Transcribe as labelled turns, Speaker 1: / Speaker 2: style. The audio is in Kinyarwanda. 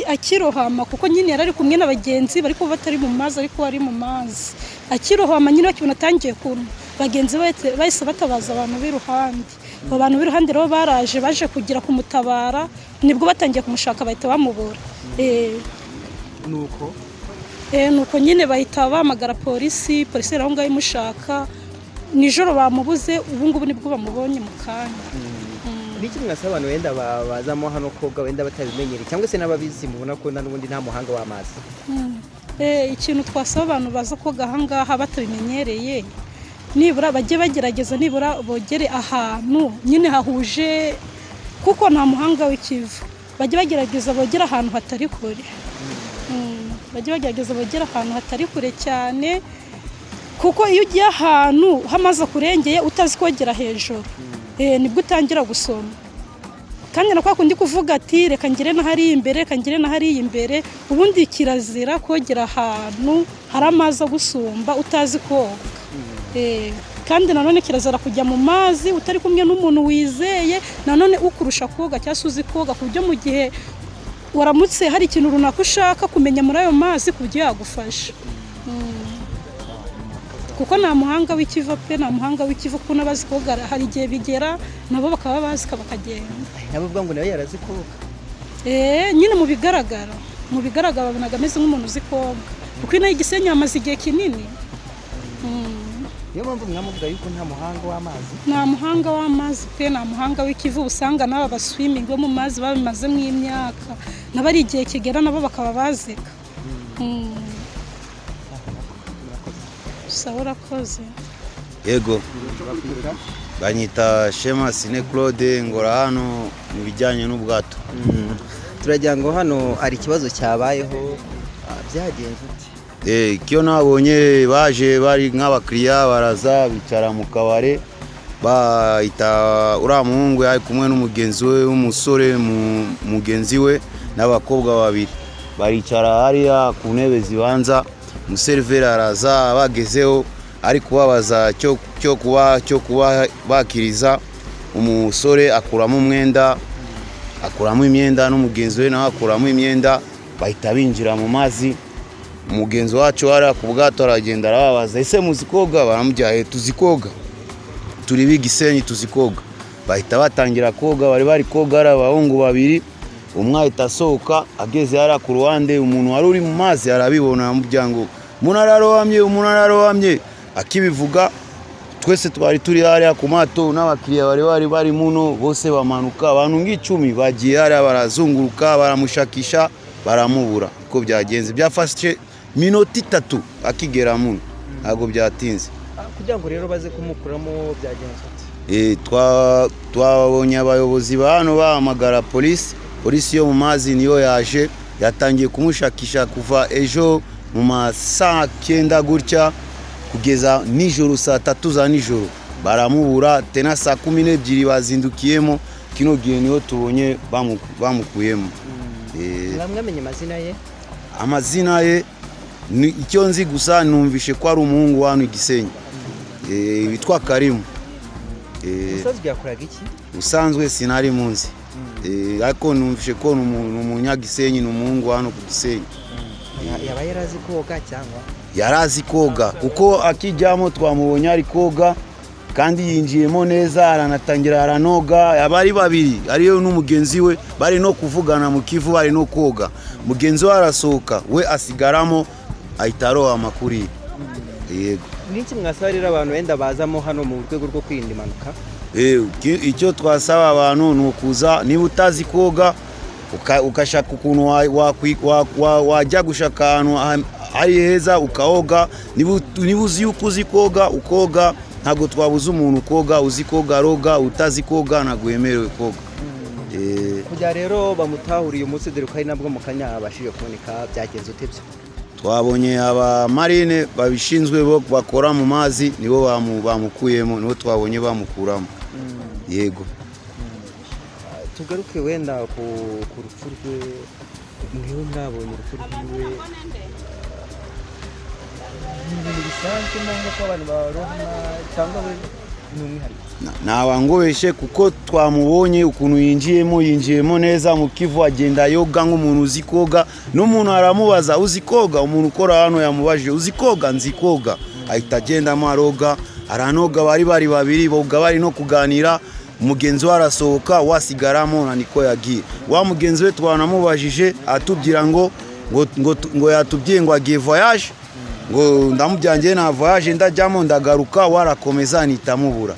Speaker 1: Akirohama, kuko nyine yari ari kumwe na bagenzi bari kuba batari mu mazi, ariko ari mu mazi. Akirohama nyine, bakibona atangiye kuntu, bagenzi be bahise batabaza abantu b'iruhande. Abo bantu b'iruhande rero baraje, baje kugira kumutabara, nibwo batangiye kumushaka, bahita bamubura.
Speaker 2: Nuko
Speaker 1: Nuko nyine bahita bahamagara polisi. Polisi iri aho ngaho imushaka nijoro, bamubuze. Ubu ngubu nibwo bamubonye mu kanya.
Speaker 2: Niki mwasaba abantu wenda bazamo hano koga, wenda batabimenyereye, cyangwa se n'ababizi, mubona ko n'ubundi nta muhanga w'amazi?
Speaker 1: Ikintu twasaba abantu baza koga aha ngaha batabimenyereye, nibura bajye bagerageza nibura bogere ahantu nyine hahuje, kuko nta muhanga w'Ikivu. Bajye bagerageza bogere ahantu hatari kure. Bajye bagerageza bogere ahantu hatari kure cyane, kuko iyo ugiye ahantu hamaze kurengeye utazi kogera hejuru, nibwo utangira gusoma. Kandi na kwa kundi kuvuga ati: "Reka ngere na hariya imbere, reka ngere na hariya imbere." Ubundi kirazira kogera ahantu hari amazi agusumba utazi koga. Kandi nanone kirazira kujya mu mazi utari kumwe n'umuntu wizeye, nanone ukurusha koga cyangwa se uzi koga, ku buryo mu gihe waramutse hari ikintu runaka ushaka kumenya muri ayo mazi, ku buryo yagufasha. Kuko nta muhanga w'Ikivu pe, nta muhanga w'Ikivu, kuko n'abazi koga hari igihe bigera nabo bakaba bazika bakagenda.
Speaker 2: Nabo ngo nawe yarazi koga.
Speaker 1: Nyine mu bigaragara babonaga ameze nk'umuntu uzi koga, kuko inaha Igisenyi hamaze igihe kinini.
Speaker 2: Niyo mpamvu mwamuvuga yuko nta muhanga w'amazi.
Speaker 1: Nta muhanga w'amazi pe, nta muhanga w'Ikivu. Usanga n'aba baswimingi bo mu mazi babimazemo imyaka, nabo ari igihe kigera nabo bakaba bazika. Sawa, urakoze.
Speaker 3: Yego, banyita Shema Sine Claude, ngora hano mu bijyanye n'ubwato.
Speaker 2: Turagira ngo hano hari ikibazo cyabayeho, byagenze ute?
Speaker 3: Icyo nabonye, baje bari nk'abakiriya, baraza bicara mu kabare, bahita uriya muhungu yari kumwe n'umugenzi we w'umusore, mugenzi we n'abakobwa babiri, baricara hariya ku ntebe zibanza. Umuseriveri araza bagezeho, ari kubabaza cyo kuba bakiriza. Umusore akuramo umwenda, akuramo imyenda, n'umugenzi we nawe akuramo imyenda, bahita binjira mu mazi. Umugenzi wacu hariya ku bwato aragenda arababaza: "Ese muzi koga?" Baramubwira: "Tuzi koga, turi b'Igisenyi, tuzi koga." Bahita batangira koga. Bari koga ari abahungu babiri. Umwe ahita asohoka, ageze hariya ku ruhande, umuntu wari uri mu mazi arabibona, aramubwira ngo: "Umuntu ararohamye, umuntu ararohamye." Akibivuga, twese twari turi hariya ku mato n'abakiriya bari muno bose bamanuka, abantu nk'icumi bagiye hariya, barazunguruka, baramushakisha, baramubura. Uko byagenze, byafashe minota 3 akigera muno, ntabwo byatinze.
Speaker 2: Kugira ngo rero baze kumukuramo byagenze ute?
Speaker 3: Twabonye abayobozi ba hano bahamagara polisi. Polisi yo mu mazi niyo yaje, yatangiye kumushakisha kuva ejo mu ma saa 9 gutya kugeza nijoro saa 3 za nijoro, baramubura. Tena saa 12 bazindukiyemo kino gihe, niho tubonye bamukuyemo.
Speaker 2: Mwamenye amazina ye?
Speaker 3: Amazina ye ni icyo nzi gusa, numvishe ko ari umuhungu hano i Gisenyi, witwa Karimu.
Speaker 2: Ubusanzwe yakoraga iki?
Speaker 3: Usanzwe sinari munzi, ariko numvishe ko ni umunyagisenyi, ni umuhungu hano ku Gisenyi.
Speaker 2: Yaba yarazi koga cyangwa?
Speaker 3: Yarazi koga, kuko akijyamo twamubonye ari koga, kandi yinjiyemo neza, aranatangira aranoga. Abari babiri, ariyo n'umugenzi we, bari no kuvugana mu Kivu, bari no koga. Mugenzi we arasohoka, we asigaramo, ahita arohama kuriya. Yego.
Speaker 2: Niki mwasaba rero abantu wenda bazamo hano mu rwego rwo kwirinda impanuka?
Speaker 3: Icyo twasaba abantu ni ukuza, niba utazi koga, ukashaka ukuntu wajya gushaka ahantu hari heza ukaoga. Niba uzi yuko uzi koga, ukoga. Ntabwo twabuza umuntu koga. Uzi koga aroga, utazi koga ntabwo wemerewe koga.
Speaker 2: Kugira rero bamutahuriye umunsi, dore ko ari nabwo mu kanya abashije kuboneka, byagenze ute byo?
Speaker 3: Twabonye abamarine babishinzwe bo bakora mu mazi, nibo bamukuyemo, nibo twabonye bamukuramo. Yego.
Speaker 2: Tugaruke wenda ku rupfu rwe. Mwewe mwabonye urupfu rwiwe, ni ibintu bisanzwe nk'uko abantu barohama cyangwa we? Ni umwihariko.
Speaker 3: Ntawangobeshe kuko twamubonye ukuntu yinjiyemo, yinjiyemo neza mu Kivu, agenda yoga nk'umuntu uzi koga. N'umuntu aramubaza: "Uzi koga?" Umuntu ukora hano yamubajije: "Uzi koga?" "Nzi koga." Ahita agendamo aroga, aranoga. Bari babiri boga, bari no kuganira. Mugenzi we arasohoka, wasigaramo na niko yagiye. Wa mugenzi we twanamubajije, atubwira ngo yatubwiye ngo agiye voyage, ngo ndamubyangiye nta voyage ndajyamo, ndagaruka, warakomeza nitamubura.